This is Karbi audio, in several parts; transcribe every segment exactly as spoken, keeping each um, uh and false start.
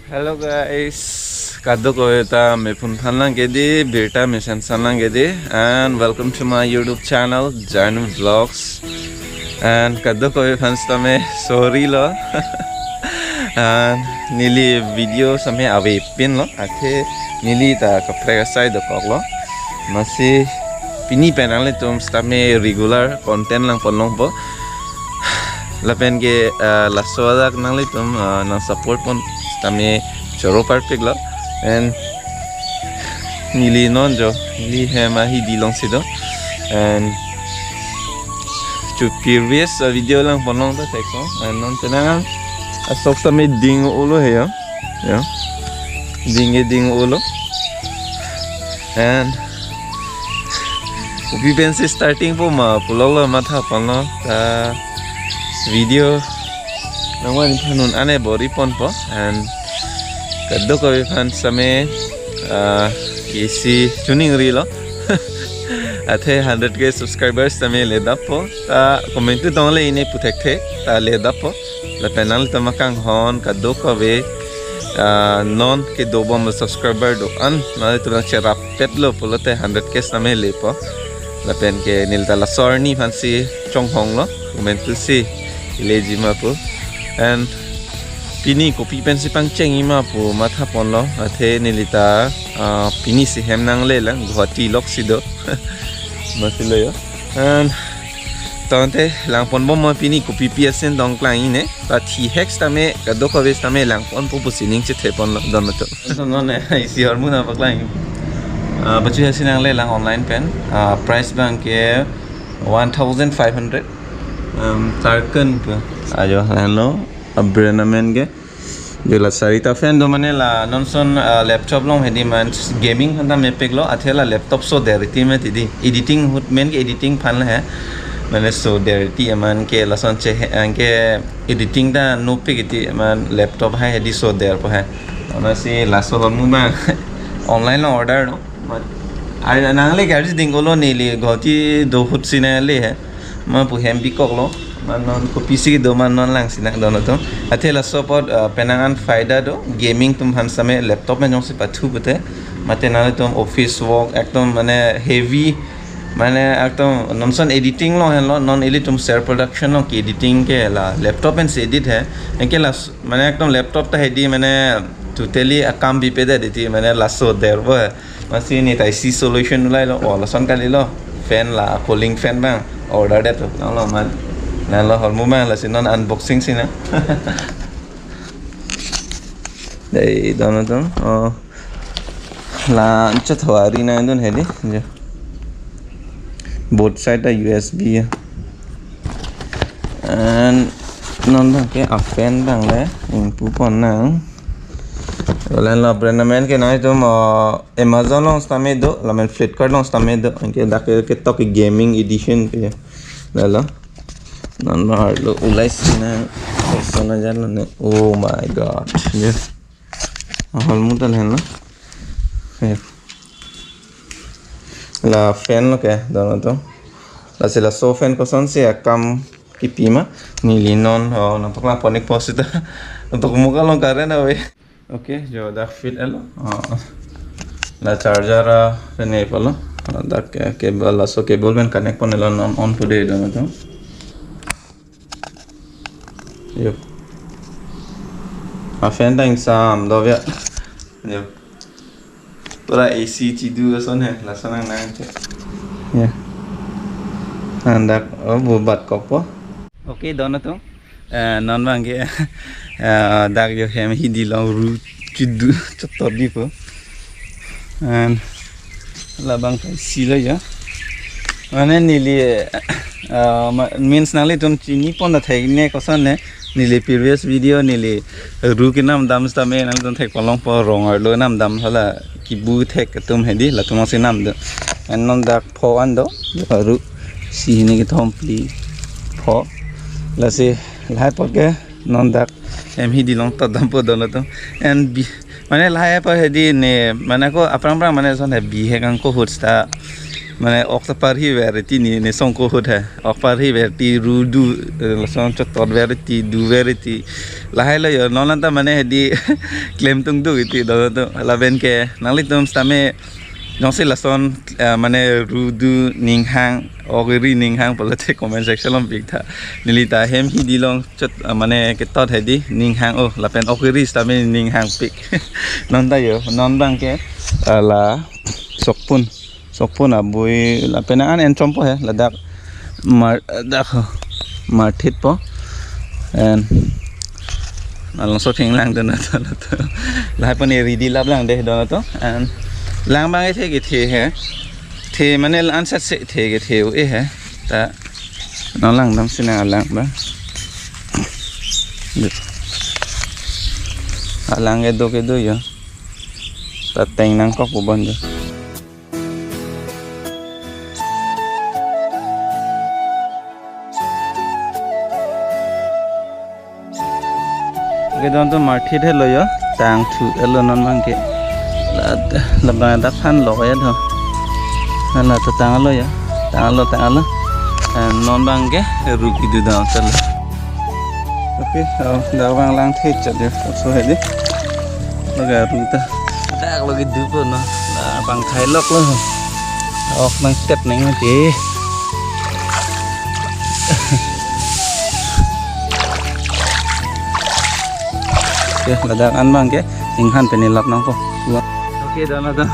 Hello guys, kadokave ta mepun than lang kedi, birta mesen san lang kedi, and welcome to my YouTube channel, Janu Vlogs. And kadokave aphan sitame sorry lo. And neli video sitame avepinlo, athe neli ta kaprek asai dokoklo. Amatsi pini pen nanglitum sitame regular content langpon longpo. Lapen ke, ah, laso adak nanglitum, ah, nang support pon sitame choro parpiklo. And neli non jo, neli hem ahidi alongsi do. And chu previous, ah, video langpon long ta thekpo. And non penang an asok sitame ding-olo he ya. Ya. Ding-e ding-olo. And kopi pensi starting po ma puloklo mathaponlo ta video nangvan phanun ane bor-iponpo and kadokave aphan sitame, ah, isi chuning rilo. Athe hundred K subscribers sitame ledappo ta comment tu tongle ine puthekthe ta ledappo. Lapen nanglitum akanghon kadokave, ah, non kedobom subscriber do-an nanglitum nang cherap petlo pulote hundred K sitame lepo. Lapen ke neli ta laso arni aphansi chonghonglo, komantusi leji ma pu. And pini kopi pensi pangcheng-i ma pu mathaponlo, athe neli ta, ah, pinisi hem nanglelang, Guwahati loksi do. Amatsi lo yo. And tangte langponbom ma pini kopipi ason tong klang-i ne. But he hacks tame kadokave sitame langponpo pusi ning chetheponlo don atum. So non, eh, isi hormu nangpaklang. Ah, pachu hasi nanglelang online pen. Ah, price abang ke one thousand five hundred. Um, Tarkan pu. Ajo, lahenlo. A brand amen ke. Jo la sarita fan do mane la non ason, ah, laptop along hedi man gaming aphan ta mepiklo, athe la laptop soder-iti mati di. Editing ahut men ke editing aphan le he. Mane soder-iti aman ke lason che he, anke editing ta nopik-iti aman laptop hai hedi soderpo he. Amatsi laso hormu abang online lo order lo. But ai nangle karji ding-olo neli Guwahati do ahutsi nangle he. Ma pu hem bikoklo. Ma non kopisi do ma non langsi nang don atum. Athe laso apot, ah, penang an faida do gaming atum aphan sitame laptop pen jongsi pathu pute. Mate nanglitum office work ekdom mane heavy, mane ekdom non ason editing lo henlo, non ilitum self production lo ke editing ke la laptop pensi edit he. Anke la s-, mane ekdom laptop ta hedi mane totally akam bipedet-iti mane la soderpo he. Amatsi neta isi solution ulai lo, oh, lason kali lo. Fan la, cooling fan abang order det to. Nanglo man. Nanglo hormu abang lasi non unboxing si nang. Dei don atum. Oh. La anchot thawari nangdun hedi. Jo. Both side ta U S B ya. And non abang ke a fan abang le ingpupon nang. Lahenlo brand amen ke nanglitum, ah, Amazon along sitame do, lapen Flipkart along sitame do. Anke dak ke ketok ke gaming edition ke. Lalo. Non abang arlo ulaisi nang. Koson ajar lo ne. Oh my God. Ya. Ahormu ta lahenlo. Ya. La fan lo ke, don atum. Lasi laso fan kosonsi akam kipi ma. Neli non, oh, nangpaklangpon-ikpo seta. Nangtokmuk along current ave. Okay, jo dak fit etlo. Ah, la charger, ah, kene palo. Ah, dak ke cable, laso cable pen connect pon etlo non on pu de don atum. Yo. A fan ta ingsam do ya. Yo. Pura A C chidu ason he, lason nang nang che. Ya. Handak, oh, bu bat kokpo. Okay, don atum. Eh, non abang ke, eh, dak jo hem hidi along ru chidu chotor dipo. And labang ta isi lo ya. Mane neli, eh, ma-, means nanglitum chinipon ta thek ne koson ne, neli previous video neli ru kenam dam sitame nangtum thekpon longpo, rong arlo nam dam hala kibu thek atum hedi latum si nam do. And non dak pho an do, ru isi hini kethom phli pho. Lasi lahai apot ke non dak hem hidi along tot dampo don atum. And bi-, mane lahai apot hedi ne, mane ko aphrang phrang mane ason he bihek angko ahut seta Mane ok ta parhi vereti ni, ne songko ahut he. Ok parhi vereti, ru du, eh, lason chotot vereti, du vereti. Lahai lo yo, non anta mane hedi klemtung duk iti do to. Lapen ke nanglitum sitame jongsi lason, eh, mane ru du ning hang, ok ri ning hang pulote comment section along pik tha. Neli ta hem hidi along chot, eh, mane ketot hedi ning hang, oh, lapen ok ri sitame ning hangpik. Non ta yo, non abang ke, eh, la sokpon. Sokpon abui lapen an en chompo he, ladak mar, dak ho, marthit po. And along so thing lang dun ato, ato. Lahai pon eri di lap lang deh dun ato. And lang abang ethe kethe he. The mane an sat se the kethe u e he. Ta non lang dam sina lang ba. Alang kedo kedo yo. Ta teng nangkok pu bon yo. Oke, don to marthit helo yo, tangthu elo non abang ke. La, labang dak phan lok ya do. Hala to tanglo yo, tanglo, tanglo. Eh, non abang ke ruki du dam telo. Oke, oh, dak abang lang thechat yo, so hedi. Laga ru ta. Dak lagi dupo no. Nah, abang khai lok lo. Ok nangtep nang mati. Ya, ladak an abang ke, inghan pen ilap nangpo. Oke, dona to.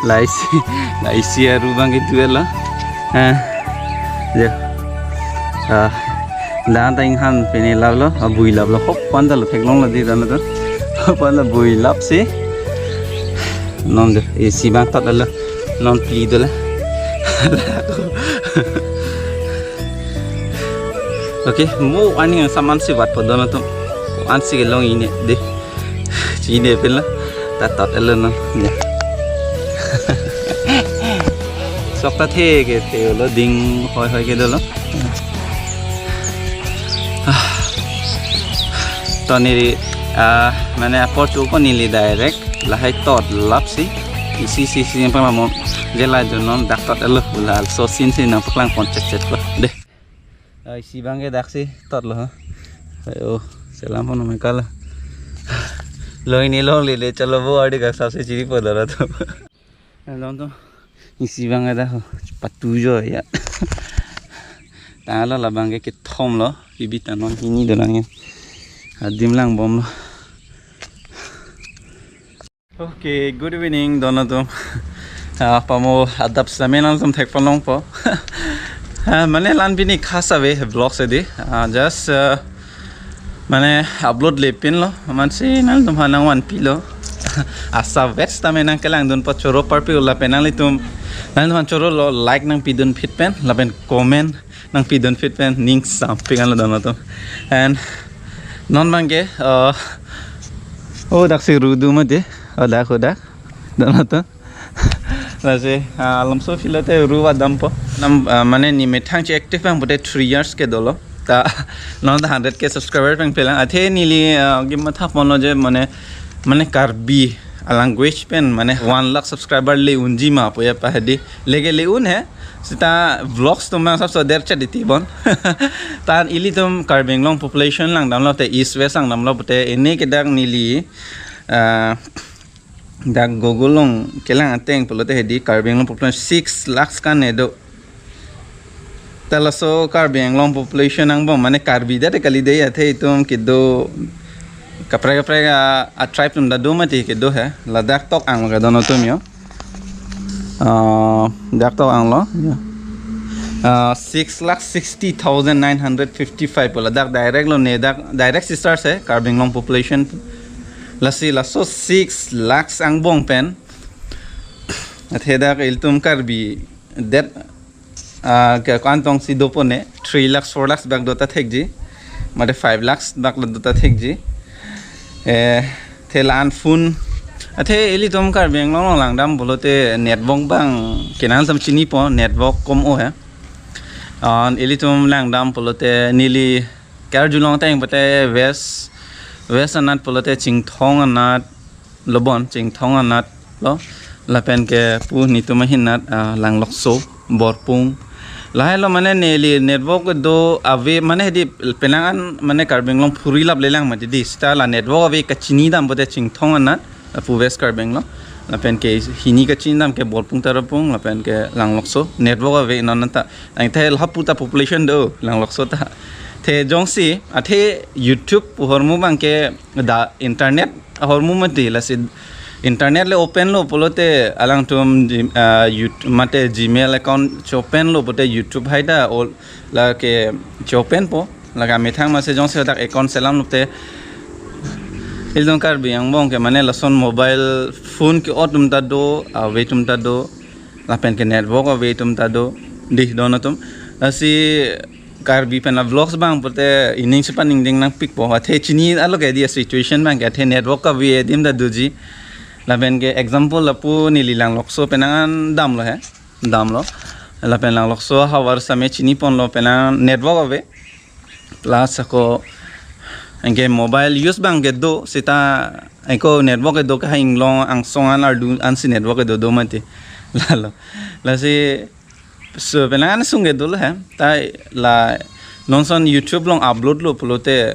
Laisi, laisi aru abang ke duel lo. Eh, ya. Ah, dan ta inghan pen ilap lo, abui lap lo, hop pon ta lo theklong lo di dona to. Hop pon ta bui lap si. Non de, isi abang tot lo. Non pli do le. Oke, mo ani saman si vat po dona to. An si kelong ini de. Chini pin lo. Ta tot elo no. Ya. Sok ta the kethe lo, ding hoi hoi ke dolo. Ah. To neli, ah, mane apor tu ko neli direct lahai tot lap si. Isi si si yang pernah mo jela jonon dak tot elo, ula so sin si nangpaklang pon chet chet lo. Deh. Ah, isi abang ke dak si tot lo ha. Ayo, selam pon me kala. Lo ini lo lele chalo bo ardi gak sabse chiri po dara to. Along to isi abang ada ho, patu jo ya. Tanglo labang ke kethom lo, bibit anon hini dolang ya. Adim lang bom lo. Okay, good evening, don atum. Ah, pamo adap same nangtum thek pon longpo. Ah, mane la-an pini khas ave vlog si di. Ah, just, ah, mane upload le pin lo. Amatsi nangtum aphan nangvan pilo. Asa vets tame nangkelang dunpo choro parpi ula pen nanglitum. Nangtum aphan choro lo like nangpi dun phit pen, lapen comment nangpi dun phit pen ning sampik an lo don atum. And non abang ke, uh, oh, dak si ru du mati, oh, dak, oh, dak, don atum. Lasi, uh, alam so filo te ru va dampo. Nam, uh, mane ni methang che active abang pute three years ke dolo. Ta, non ta hundred K subscriber peng pelang. Athe neli, uh, gim matha pon lo je mane, mane Karbi a language pen mane one lakh subscriber le unji ma pu ya pa hedi. Leke le un he. Sita vlogs atum mang sabso der chat iti bon. Tan ilitum Karbi Anglong population lang damlo te East West lang damlo pute ini ke dak neli, ah, dak Google along kelang ateng pulote hedi Karbi Anglong population six lakhs kan ne do. Ta laso Karbi Anglong population angbong mane Karbi ta te kali de athe itum kedo kaprek kaprek a, a tribe atum ta do mati kedo he. Ladak tok ang lo ke don atum yo. Ah, dak tok ang lo. Ya. Ah, six lakh sixty thousand nine hundred fifty-five pu ladak direct lo ne dak direct sisters he Karbi Anglong population. Lasi laso six lakhs angbong pen. Athe dak ilitum Karbi det, ah, ke kantong si dopo ne three lakhs, four lakhs bak do ta thekji. Mate five lakhs bak lo do ta thekji. Eh, the la-an phone. Athe ilitum Karbi Anglong along lang dam pulote network abang kenangsam chinipo, network kom o he. An ilitum lang dam pulote neli karjulong teng pute West, West anat pulote Chinthong anat lo bon, Chinthong anat lo. Lapen ke pu netum ahin nat, ah, Langlokso, Borpung. Lahai lo mane neli network do ave mane hedi penang an mane Karbi Anglong phuri lap lelang mati di seta la network ave kachini dam pote Chinthong anat, ah, pu West Karbi Anglong. Lapen ke hini kachini dam ke Borpung Tarapung, lapen ke Langlokso, network ave non ta. Ang the lapu ta population do Langlokso ta. The jongsi, athe YouTube pu ahormu abang ke da internet ahormu mati lasi internet le open lo pulote alangtum Gm-, ah, Yout-, mate Gmail account che-open lo pote YouTube hai ta ol lake che-open po lake amethang masi jongsi dak account selam lote ilitum Karbi angbong ke mane lason mobile phone ke-ot atum ta do, ave atum ta do, lapen ke network ave atum ta do, di don atum. Lasi Karbi pen la vlogs abang pote ining chepaningding nangpikpo. Athe chini alo ke di situation abang ke athe network kave adim ta doji. Lapen ke example lapu neli Langlokso penang an damlo he. Damlo. Lapen Langlokso havar same chiniponlo penang network ave. Plus ako anke mobile use abang ke do seta ako network ke do ke ha inglong angsong an ardu ansi network ke do do mati. Lalo. Lasi so penang an sung ke dolo he. Ta la nonson YouTube along upload lo pulote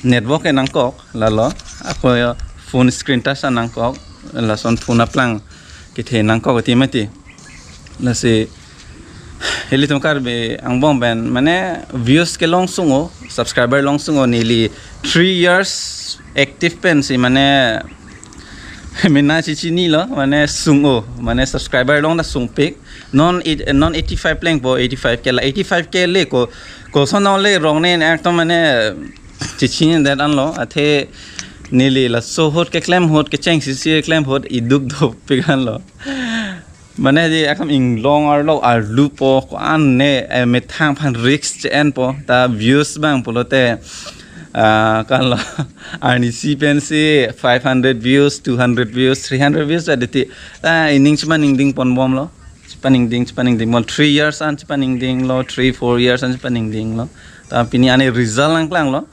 network ke nangkok lalo. Ako phone screen touch an nangkok lason phone aplang kethe nangkok ti mati. Lasi ilitum Karbi angbong pen mane views ke long sungo, subscriber long sungo neli three years active pensi mane mena chichinilo mane sungo mane subscriber long ta sungpik non it, non eighty-five plengpo eighty-five ke la eighty-five ke le ko koson le rong ne ekdom mane chichini det anlo athe neli laso ahut keklem ahut kecheng sisi keklem ahut iduk dopik anlo. Mane di akam inglong arlo arlupo ko-an ne, eh, methang aphan risk che-enpo ta views abang pulote, ah, kan lo arnisi pensi five hundred views, two hundred views, three hundred views aditi ta ining chepaningding ponbomlo. Chepaningding, chepaningding mo three years an chepaningdinglo, three, four years an chepaningdinglo. Ta pini ani result nangklanglo.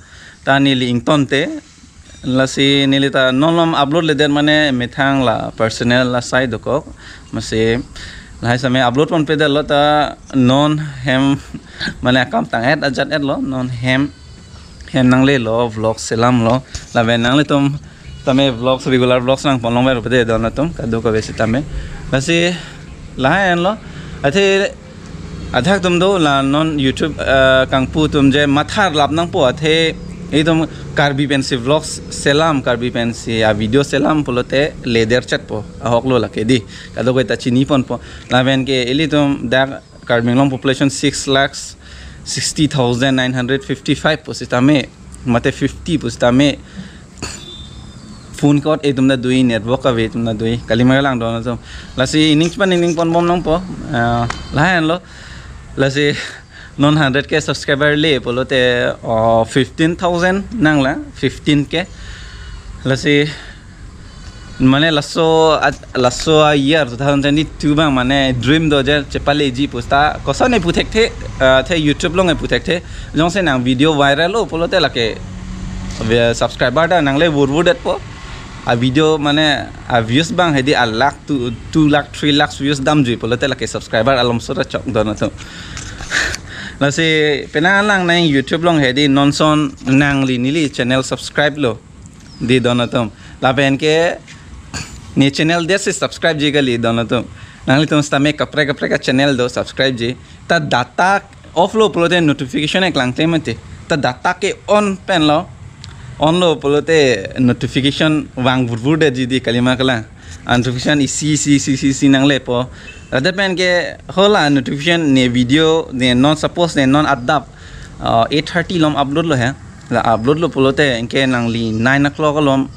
Ta neli ingtonte lasi neli ta non alom upload ledet mane methang la personal la sai dokok. Masi lahai same upload ponpedetlo ta non hem mane akam tang-et ajat-etlo non hem hem nanglelo vlog selamlo lapen nanglitum tame vlogs regular vlogs nangponlong ver pede don atum kadokave sitame. Lasi lahai anlo. Athe athak atum do la non YouTube, eh, kangpu atum je mathar lap nangpo athe itum Karbi pensi vlogs selam Karbi pensi a video selam pulote leder chetpo ahok lo lake di kadokave ta chiniponpo lapen ke ilitum dak Karbi Anglong population six lakhs sixty thousand nine hundred fifty-five pusitame mate fifty pusitame phone ke-ot atum ta dui network kave atum ta dui kalima lang don atum. Lasi ining chepaningding ponbom nangpo, ah, lahai anlo. Lasi non hundred K subscriber le pulote, oh, fifteen thousand nanglang fifteen K. Lasi mane laso at-, laso a year two thousand twenty-two abang mane dream do je chepaleji pusta koson ne puthekthe, ah, the YouTube along ne puthekthe jongsi nang video viral lo pulote lake ve-, subscriber ta nangle vurvurdetpo. A video mane a views abang hedi a lakh two, two lakh, three lakhs views damjui pulote lake subscriber alomso ta chok don atum. Lasi penang lang nang YouTube along hedi nonson nangli neli channel subscribe lo. Di don atum. Lapen ke ne channel desi subscribe ji kali don atum. Nanglitum sitame kaprek kaprek a channel do subscribe ji. Ta data off lo pulote notification eklang te mate. Ta data ke on penlo. On lo pulote notification vang vurvurdeji di kalima kalang. Notification isi isi isi isi isi nanglepo. Lapen ke hala notification ne video ne non suppose ne non adap, uh, eight thirty alom upload lo he. La upload lo pulote anke nangli nine o'clock alom,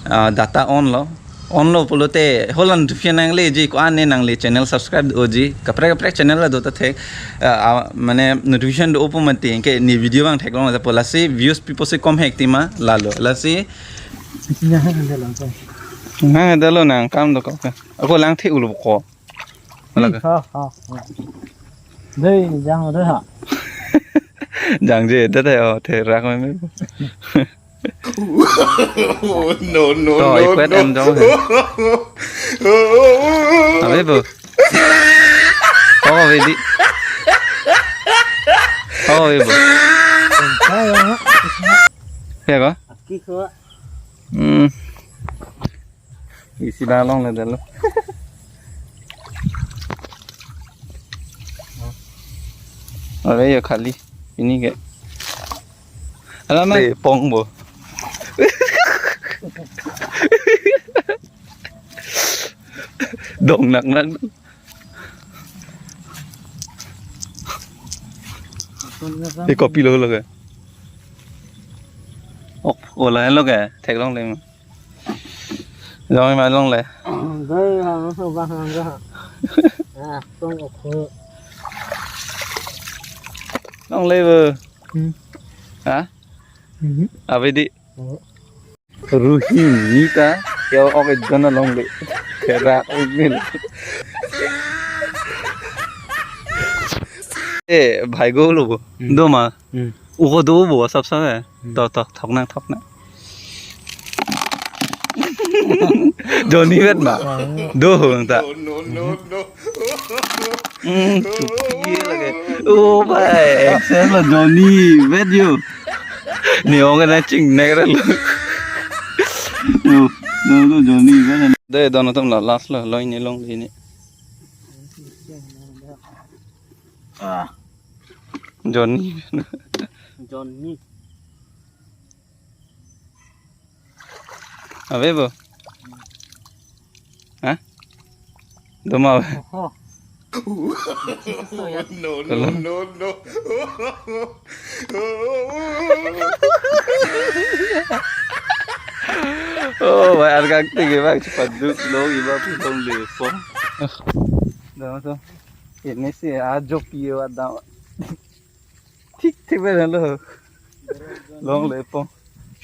ah, data on lo. On lo pulote hala notification nangleji ko-an ne nangli channel subscribe doji. Kaprek kaprek channel la do ta thek, ah, ah, mane notification do-o pu mati anke ne video abang theklong ta pu lasi views pipo si kom hek tima lalo. Lasi nang dalo nang kam dokok. Ako lang the ulo ko. Wala ka? Ha, ha, ha. Dei, jang dei ha. Jangje, dei dei, oh, the rak me me. No, no, to, no, ikwet no. Em jong he. Ave bo. Hok ave di. Hok ave bo. Kaya ko? Aki ko. Hmm. Isi dah longle dalo. Are ya khali. Ini ke. Alamat. Eh, pong bo. Dong nak nak. Ih, kopi lo lo ke. Ok, ola lo ke. Theklongle. Jong ma longle. Gai ha, so ba ha ga. Ah, tong ok. Longle bo. Hmm. Ha? Hmm. Ave di. Oh. Ruhim nita, ya ok jana longle. Kera ok nil. Eh, bhai go lo bo. Hmm. Do ma. Hmm. Uko do bo sap sap eh. Hmm. To to thok nang thok nang. Johnny vet ma. Ah. Do ho ta. No, no, no, no. Hmm, chupi lagi. Oh, bhai, Excel lo Johnny vet yo. Ne ong na ching nek re lo. Yo, no, no, Johnny vet. De, don atum la last lo, lo ini long ini. Ah. Johnny. Johnny. Ave bo. Ha? Do ma ave. Oho. No, no, no, no. Oh, bhai, arkang tinggi bang cepat duk lo iba pi longle po. Dah masuk. Ini sih ajo piye wa dah. Thik thik ba lo. Longle po.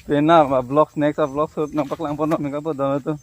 Pena ma vlogs, next vlogs nangpaklang pon nang ka po dah tu.